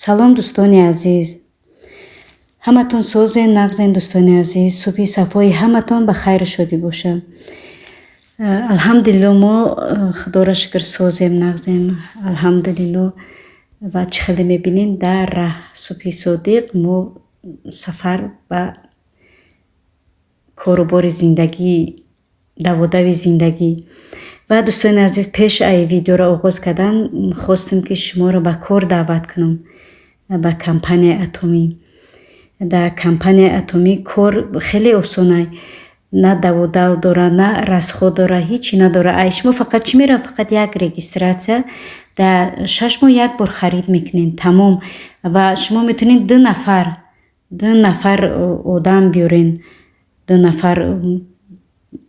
Салом, дӯстони азиз, ҳаматон созен, нағзен, дӯстони азиз. Субҳи сафои ҳаматон ба хайру шодӣ бошад. Алҳамдулилло, мо, худоро шукр, созем, нағзем, алҳамдулилло. Ва чӣ хеле мебинед, дар раҳ, субҳи содиқ мо сафар ба кору бори зиндагӣ, даводави зиндагӣ. Ва, дӯстони азиз, пеш ай видеоро оғоз кардан хостем, ки шуморо ба кор даъват кунам ба компанияи Атомӣ. Дар компанияи Атомӣ кор хеле осонай, на давудав дора, на расход дора, ҳечи надора. Ай шумо фақат чӣ меравад? Фақат як регистрация, дар 6 моҳ як бор харид мекунед, тамом. Ва шумо метавонед ду нафар одам биёрен, 2 нафар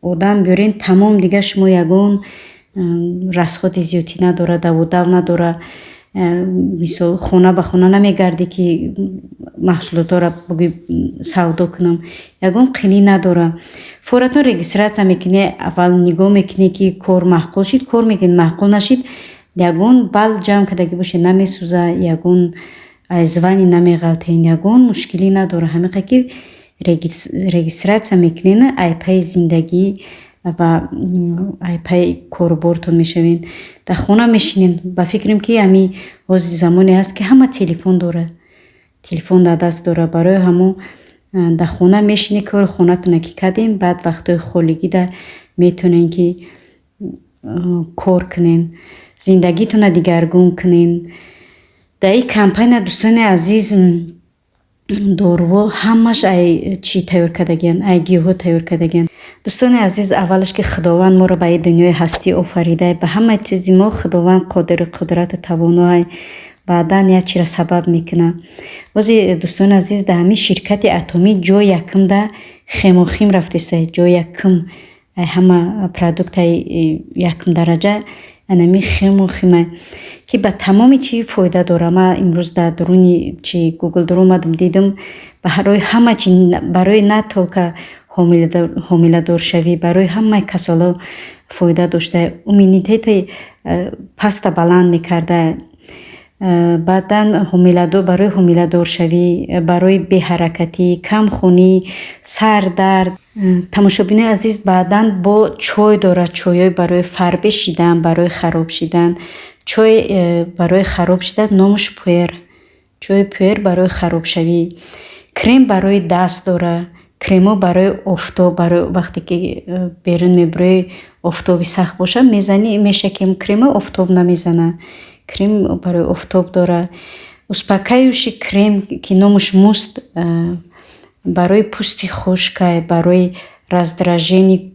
одам биёрен, тамом. Дигар шумо ягон расходи зиёдтӣ надорад, давудав надорад. Мисол, хона ба хона намегардӣ, ки маҳсулотҳоро бугӯй, савдо кунам. Ягон қинӣ надорад. Форатон регистрация мекунӣ, аввал нигоҳ мекунӣ, ки кор маъқул шид, кор мекунӣ, маъқул нашид, ягон балл ҷамъ кардагӣ бошед, намесӯза, ягон звание намеғалтен, ягон мушкилӣ надорад. Ҳамиқа ки регистрация мекунед, ай пайи зиндагӣ ва ай пайи корубортон мешавед. Дар хона мешинед. Ба фикрам, ки ҳами ҳозир замоне ҳаст, ки ҳама телефон дорад, телефон дар даст дорад. Барои ҳамон дар хона мешинед, кори хонатонро ки кардем, баъд вақтҳои холигида метавонед, ки кор кунед, зиндагитонро дигаргун кунед. Дар ин компания, дӯстони азиз, доруҳо ҳамаш ай чӣ тайёр кардагиянд? Ай гиёҳҳо тайёр кардагиянд. Дӯстони азиз, аввалаш, ки Худованд моро ба ин дунёи ҳастӣ офарида, ба ҳамаи чизи мо Худованд қодиру қудрату тавоноай. Баъдан як чиро сабаб мекунад. Бози, дӯстони азиз, дар ҳамин ширкати Атомӣ ҷои якумда Хемохим рафтеста. Ҷои якум, ҳама продуктаи якум дараҷа анами Хемохима, ки ба тамоми чӣ фоида дорад. Ман имрӯз дар дуруни чи Гугл дуромадам, дидам, барои ҳама чи, барои на только ҳомиладоршавӣ, барои ҳамаи касалҳо фоида дошта, иммунитети паста баланд мекарда, баъдан барои ҳомиладоршавӣ, барои беҳаракатӣ, камхунӣ, сардард. Тамошобинои азиз, баъдан бо чой дорад, чойҳои барои фарбе шидан, барои хароб шидан. Чой барои хароб шидан номаш пуэр, чои пуэр барои харобшавӣ. Крем барои даст дорад, кремҳо барои офтоб, барои вақте ки берун мебурӣ, офтоби сахт бошад, мезанӣ, меша, ки кремо офтоб намезанад. Крем барои офтоб дорад. Успокаивающий крем, ки номаш муст, барои пӯсти хушкай, барои раздражение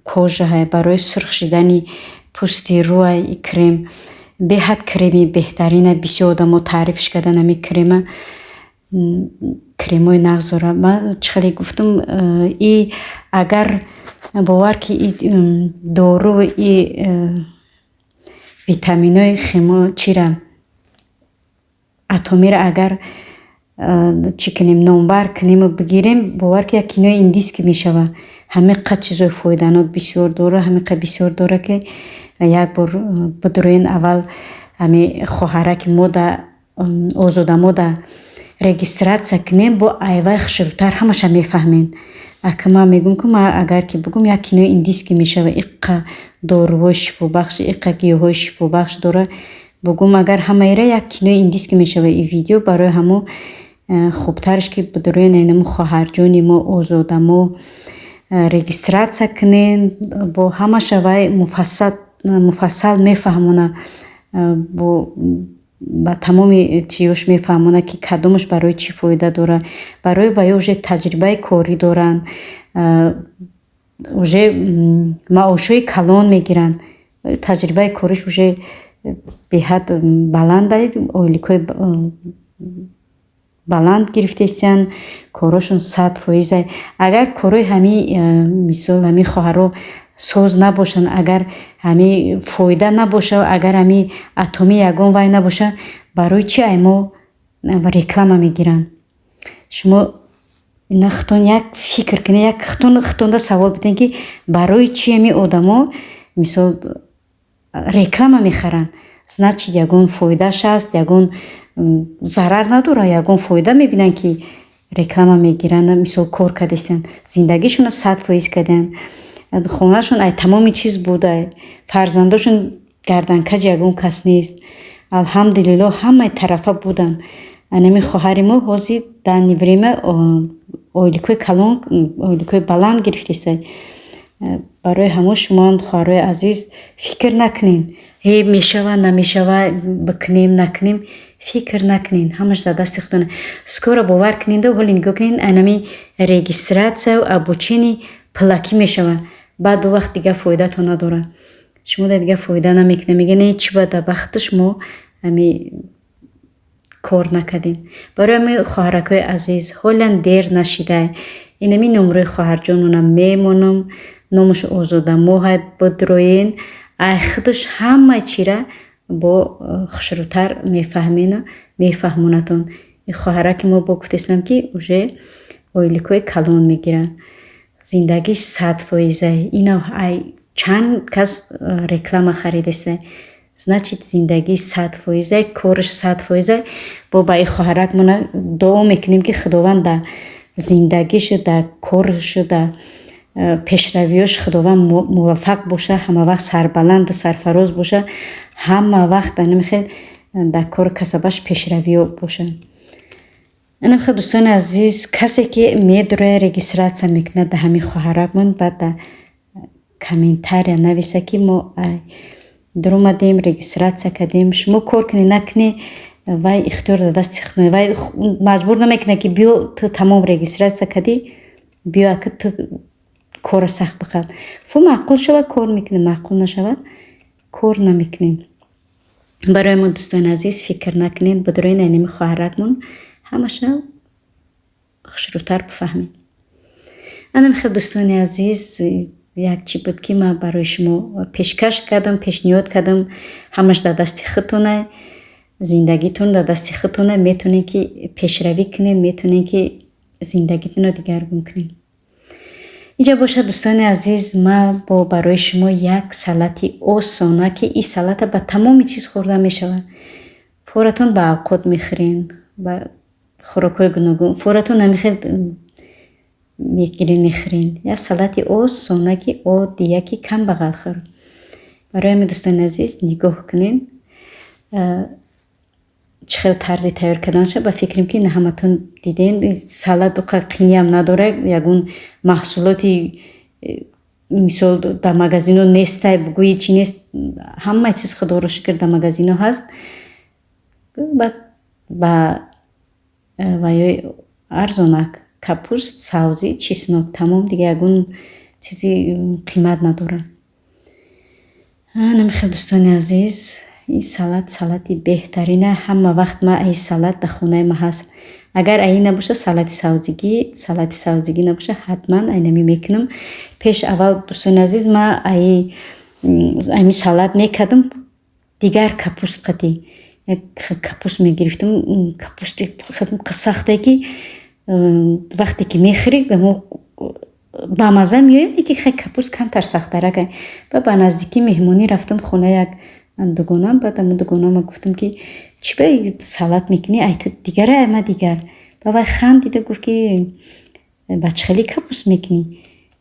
кожаҳай, барои сурх шидани пӯсти рӯай. И крем беҳад креми беҳтарина, бисёр одамо таърифш кардан ҳамин крема. Кремҳои нағз дорад. Ман чӣ хеле гуфтам, и агар бовар ки и дору, и витаминҳои хемо чира, Атомиро агар чӣ кунем, номбар кунему бигирем, бовар ки як кинои индийский мешавад. Ҳамин қад чизои фоиданок бисёр дорад, ҳамин қад бисёр дорад, ки як бор бидуроен. Аввал ҳами хоҳараки мо да, Озода мо да регистрация кунем, бо айвай хушрӯтар ҳамаша мефаҳмем. Ака, ман мегӯм, ки ман агар ки бигӯм, як кинои индийский мешавад. Иққа доруҳои шифобахш, иққа гиёҳҳои шифобахш дорад, бугум агар ҳамаира, як кинои индийский мешавад и видео. Барои ҳамо хубтарш, ки бидуроен, инаму хоҳарҷони мо Озода мо регистрация кунен, бо ҳамаша вай муфассал мефаҳмона, бо ба тамоми чиёш мефаҳмонад, ки кадомаш барои чӣ фоида дорад. Барои ваё уже таҷрибаи корӣ доранд, уже маошҳои калон мегиранд, таҷрибаи кориш уже беҳад баланда, ойликҳои баланд гирифтаистиянд, корҳошон 100%. Агар корҳои ҳамин, мисол, ҳамин хоҳарҳо соз набошанд, агар ҳамин фоида набошад, агар ҳамин Атомӣ ягон вай набошад, барои чӣ ай мо реклама мегиранд? Шумо ина худтон як фикр кунед, як худтонда савол бидиҳед, ки барои чӣ ҳамин одамо, мисол, реклама мехаранд? Значит, ягон фоидааш ҳаст, ягон Зарар надорад, ягон фоида мебинанд, ки реклама мегиранд, мисол, кор кардастанд, зиндагишонро 100% карданд, хонаашон ай тамоми чиз буда, фарзандошон гарданкаҷи ягон кас нест, алҳамдулилло, ҳамаи тарафа буданд. Анами хоҳари мо ҳозир данный время ойликҳои калон, ойликҳои баланд гирифтеста. Барои ҳамон шумоам, хоҳарои азиз, фикр накунед: «Э, мешава, намешава, бикунем, накунем». Фикр накунед, ҳамаш дар дасти худтон. Скоро, бовар кунед, ҳоли нигоҳ кунед, анами регистрация обучение пулакӣ мешавад. Баъд ду вақт дигар фоидатон надорад, шумо дигар фоида намекунед, мегӯяд: «Не, чӣ ба дар бахтиш мо ами кор накардем?» Барои ҳамин, хоҳаракҳои азиз, ҳолиам дер нашида. Инами номрои хоҳарҷонона мемонам, номаш Озодамоҳай. Бидроен, ай худаш ҳама чира бо хушрӯтар мефаҳмену мефаҳмонатон. Хоҳараки мо бо гуфтестам, ки уже ойликҳои калон мегирад, зиндагиш 100%. Ино ай чанд кас реклама харидаста, значит, зиндагӣ 100%, кораш 100%. Бо ба ин хоҳаракмона дуо мекунем, ки Худованд дар зиндагишу, дар коршу, дар пешравиёш Худованд муваффақ боша, ҳамавақт сарбаланду сарфароз боша, ҳама вақт анамихел дар кору касабаш пешравиё боша. Инамхел, дӯстони азиз, касе ки медуроя, регистрация мекунад дар ҳамин хоҳаракмон, баъд дар комментария нависа, ки мо дуромадем, регистрация кардем. Шумо кор кунед, накунед, вай ихтиёр дар дасти худтон. Вай маҷбур намекунад, ки биё, ту тамом регистрация кардӣ, биё, ака, ту корро сахт бихаб. Фу, маъқул шавад, кор мекунем, маъқул нашавад, кор намекунем. Барои мо, дӯстони азиз, фикр накунед, бидроен айнами хоҳаракмон, ҳамаша хушрӯтар бифаҳмед. Анам хел, дӯстони азиз, як чӣ буд, ки ман барои шумо пешкаш кардам, пешниҳод кардам. Ҳамаш дар дасти худтона, зиндагитон дар дасти худтона. Метавонед, ки пешравӣ кунед, метавонед, ки зиндагитонро дигаргун кунед. Инҷа бошад, дӯстони азиз, ман бо барои шумо як салати осона, ки ин салата ба тамоми чиз хӯрда мешавад. Форатон ба авқот мехӯрен, ба хӯрокҳои гуногун форатон намихел мегирен, мехӯрен. Як салати осона, ки оддия, ки камбағалхӯр. Барои ҳамин, дӯстони азиз, нигоҳ кунед, чӣ хел тарзи тайёр карданаша. Ба фикрам, ки ҳаматон диден, салат қиниам надорад, ягон маҳсулоти, мисол, дар магазино нестай, бугӯи чӣ нест. Ҳамаи чиз, худоро шукр, дар магазино ҳаст. Баъд ба ваёи арзонак: капуст, сабзӣ, чеснок, тамом, дига ягон чизи қимат надорад. Намихел, дӯстони азиз, ин салат салати беҳтарина. Ҳама вақт ма ин салат дар хонаи ма ҳаст. Агар аин набошад, салати сабзигӣ, салати сабзигӣ набошад, ҳатман айнами мекунам. Пеш аввал, дӯстони азиз, ма ами салат мекардам дигар капуст қатӣ. Як капуст мегирифтам, капусти сахте, ки вақте ки мехӯрӣ, бамазза меояд, лекин хай капуст камтар сахттарак. Баъд ба наздикӣ меҳмонӣ рафтам хонаи як дугонам. Баъд ҳамун дугонама гуфтам, ки чӣ ба салат мекунӣ, ай ту дигаре, ай ма дигар. Ба вай хандида гуфт, ки ба чӣ хеле капуст мекунӣ?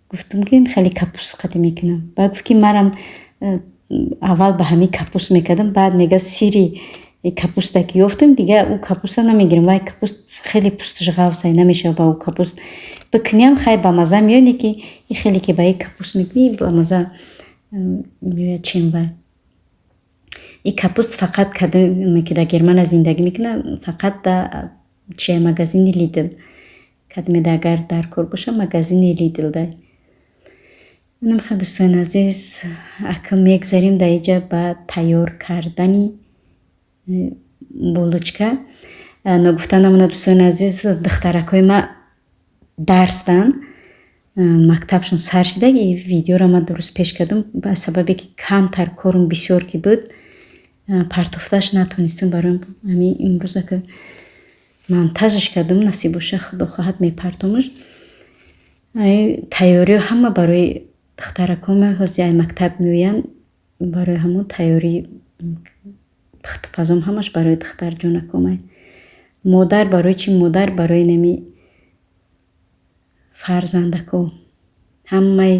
Гуфтам, ки хеле капуст қатӣ мекунам. Баъд гуфт, ки манам аввал ба ҳамин капуст мекардам, баъд мега, сири капуста ки ёфтам, дигар ӯ капуста намегирам. Вай капуст хеле пӯсташ ғафзай, намешавад ба ӯ капуст бикуниам, хай бамазза меояд, лекин ин хеле ки ба ин капуст мекунӣ, бамазза меояд, чем вай. Ин капуст фақат кадоме ки дар Германия зиндагӣ мекунад, фақат дар чия, магазини Лидл кадомеда агар дар кор боша, магазини Лидлда. Инамхел, дӯстони азиз, акнун мегзарем дар инҷа ба тайёр кардани булочка. Ногуфта намонад, дӯстони азиз, духтаракҳои ма дарсдан, мактабшон сар шуда. И видеоро ман дуруст пеш кардам, ба сабабе ки камтар корум бисёр ки буд, партофташ натонистам. Барои ҳамин имрӯз ака монтажаш кардам. Насиб боша, худо хоҳад, мепартомаш. Тайёриҳо ҳама барои духтаракҳома, ҳозир ай мактаб меоянд, барои ҳамон тайёрӣ. Пухтупазом ҳамаш барои духтарҷонакомай. Модар барои чӣ? Модар барои нами фарзандако. Ҳамаи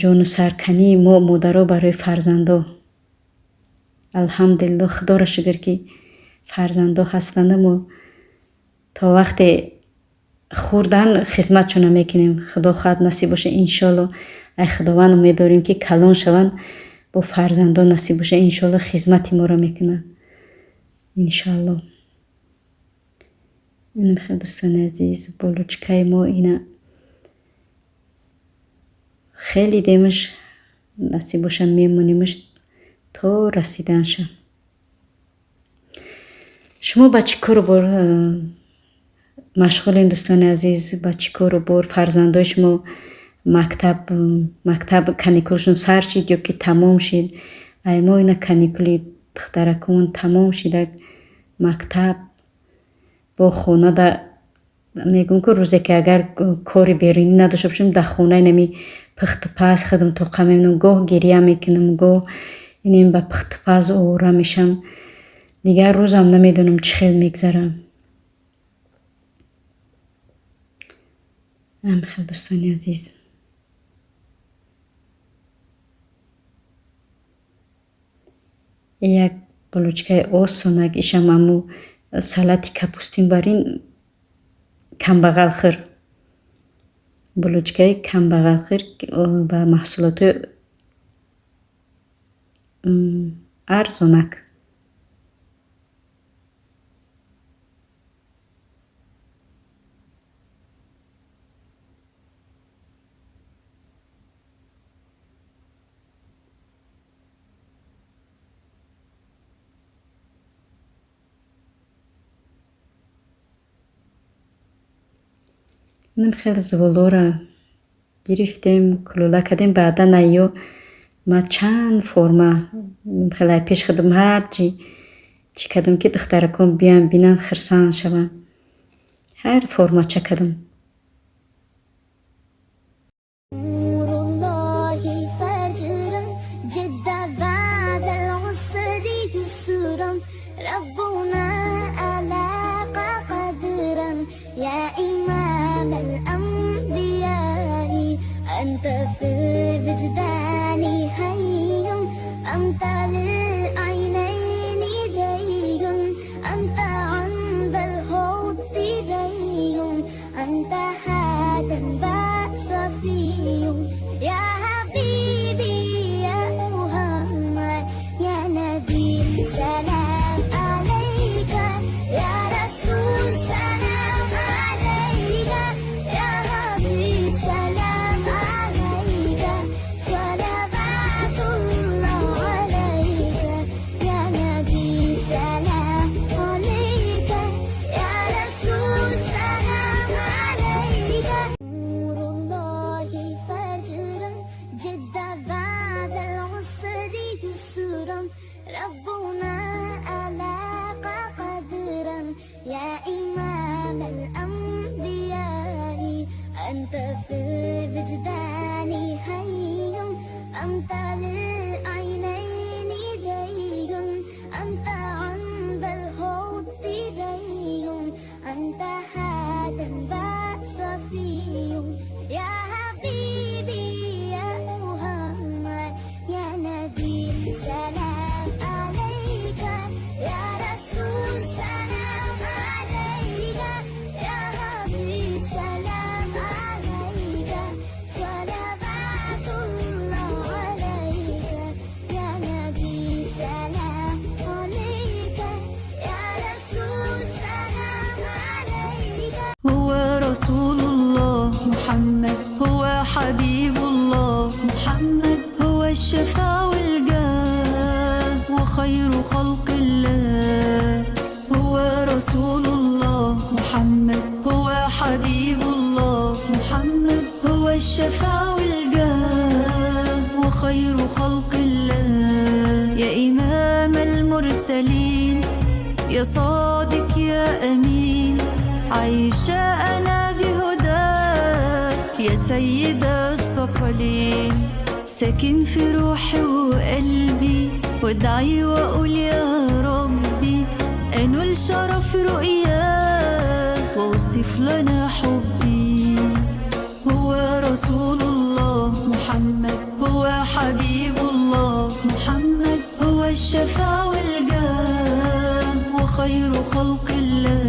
ҷону саркании мо модаро барои фарзандо. Алҳамдулилло, Худоро шукр, ки фарзандо ҳастанда мо то вақте хурдан хизматшона мекунем. Худо хоҳад, насиб боша, иншолло. Ай Худованд умед дорем, ки калон шаванд, бо фарзандо насиб боша, иншолло, хизмати моро мекунанд. Иншалло. Инам хел, дӯстони азиз, булочкаи мо ина хеле демаш, насиб боша, мемонимаш то расиданша. Шумо ба чӣ кору бор машғулем, дӯстони азиз? Ба чӣ кору бор? Фарзандои шумо мактаб каникулшон сар шид ё ки тамом шид? Ай мо ина каникули духтаракомон тамом шидак, мактаб бо хонада мегӯм, ки рӯзе ки агар кори берунӣ надошта бошем, дар хонаи нами пухтупаз худам тоқа мемонам, гоҳ гиря мекунам, гоҳ инем ба пухтупаз овора мешам. Дигар рӯзам намедонам чӣ хел мегзарам. Ҳамин хел, дӯстони азиз. Як булочкаи осонак, ишам аму салати капустин барин камбағалхӯр. Булочкаи камбағалхӯр ба маҳсулотҳои арзонак. Инам хеле зуволоро гирифтем, кулула кардем. Баъдан айё ма чанд форма хеле ай пеш худам ҳарчи чӣ кардам, ки духтаракон биёянд, бинанд, хурсанд шаванд. Ҳар формача кардам. نور الله فجرا جد بعد العسر يسرا، ربنا ألاق قدرا. يا إمام الأنبياء، أنت في الوجدان حي، أنت للعينين دي، أنت عند الحوض ري، أنت هذا صفي. يا حبيبي يا محمد، يا نبي سلام عليك، يا رسول سلام عليك، يا حبيب سلام عليك، صلوات الله عليك. يا نبي سلام عليك، يا رسول سلام عليك. نور الله فجرا جد بعد العسر يسرا، ربنا ألاق قدرا. يا إمام الأنبياء، أنت في الوجدان حي، أنت للعينين دي، أنت عند الحوض ري، أنت هذا صفي. يا حبيبي يا محمد، يا نبي سلام عليك، يا رسول سلام عليك، يا حبيب سلام عليك، صلوات الله عليك. يا نبي سلام عليك، يا رسول سلام عليك. هو رسول الله محمد، هو حبيب الله محمد، هو الشفاء والجاه وخير خلق الله. هو رسول الله محمد، هو حبيب الله محمد، هو الشفاء والجاه وخير خلق الله. يا إمام المرسلين، يا صادق يا أمين، عايشة أنا بهداك يا سيد الثقلين. ساكن في روحي وقلبي وادعي واقول يا ربي انول شرف رؤياه واوصف لنا حبي. هو رسول الله محمد، هو حبيب الله محمد، هو الشفاع والجاه وخير خلق الله.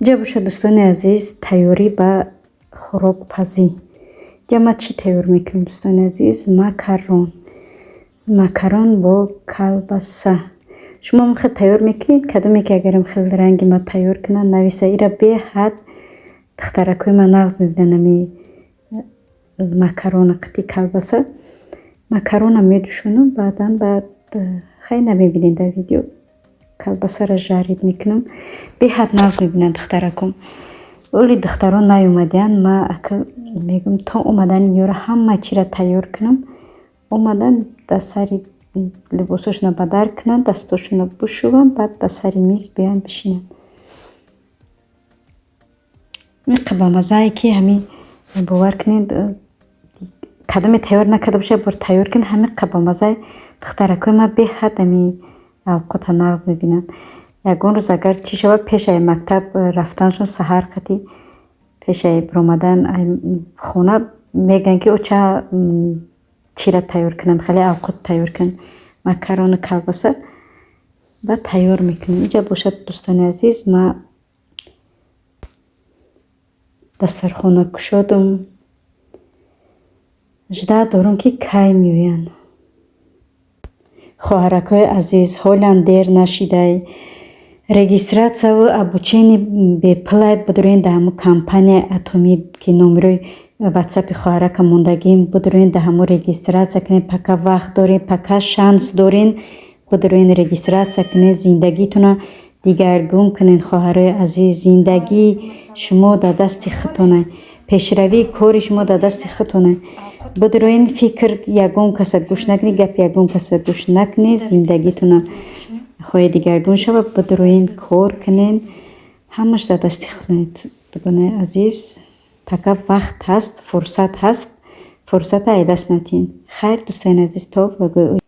Инҷа бошад, дӯстони азиз, тайёрӣ ба хӯрокпазӣ. Инҷа ман чӣ тайёр мекунам, дӯстони азиз? Макарон. Макарон бо колбаса. Шумо хел тайёр мекунед? Кадоме ки агарам хел ранги ма тайёр кунанд, нависа. Ира беҳад духтаракҳои ман нағз мебинанд ами макарона қити колбаса. Макарона медушонам, баъдан баъд хай намебинед дар видео. Колбасаро жарить мекунам. Беҳад нағз мебинанд духтараком. Оли духтарон наёмадиянд, ма ака мегӯям, то омадани ёра ҳама чиро тайёр кунам. Омадан, дар сари либосошонро ба дар кунанд, дастошонро бушӯванд, баъд дар сари миз биёянд бишинанд. Миқа бамаззае, ки ҳамин, бовар кунед, кадоме тайёр накарда бошад, як бор тайёр кунед, ҳамиқа бамаззае. Духтаракҳои ман беҳад ҳами авқота нағз мебинанд. Ягон рӯз агар чӣ шавад, пешаи мактаб рафтанашон, саҳар қатӣ пешаи биромадан хона мегӯянд, ки оча, чира тайёр кунам, хеле авқот тайёр кун, макарону колбаса. Баъд тайёр мекунем. Инҷа бошад, дӯстони азиз, ма дастархона кушодум. Ждать дорум, ки кай меоянд. Хоҳаракҳои азиз, ҳолиам дер нашидай. Регистрация ву обучение бепулай. Бидурен дар ҳамун компанияи Атомӣ, ки номерои ватсапи хоҳарака мондагим. Бидурен, дар ҳамун регистрация кунед, пока вақт дорен, пока шанс дорен, бидурен, регистрация кунед, зиндагитона дигаргун кунед. Хоҳарои азиз, зиндагии шумо дар дасти худтонай, пешравии кори шумо дар дасти худтонай. Бидуроен, фикр ягон каса гӯш накунед, гапи ягон каса гӯш накунед. Зиндагитона хоҳед дигаргун шавад, бидуроен, кор кунед, ҳамаш дар дасти худтонай. Дугонаи азиз, пока вақт ҳаст, фурсат ҳаст, фурсата аз даст надиҳед. Хайр, дӯстони азиз, то влогои.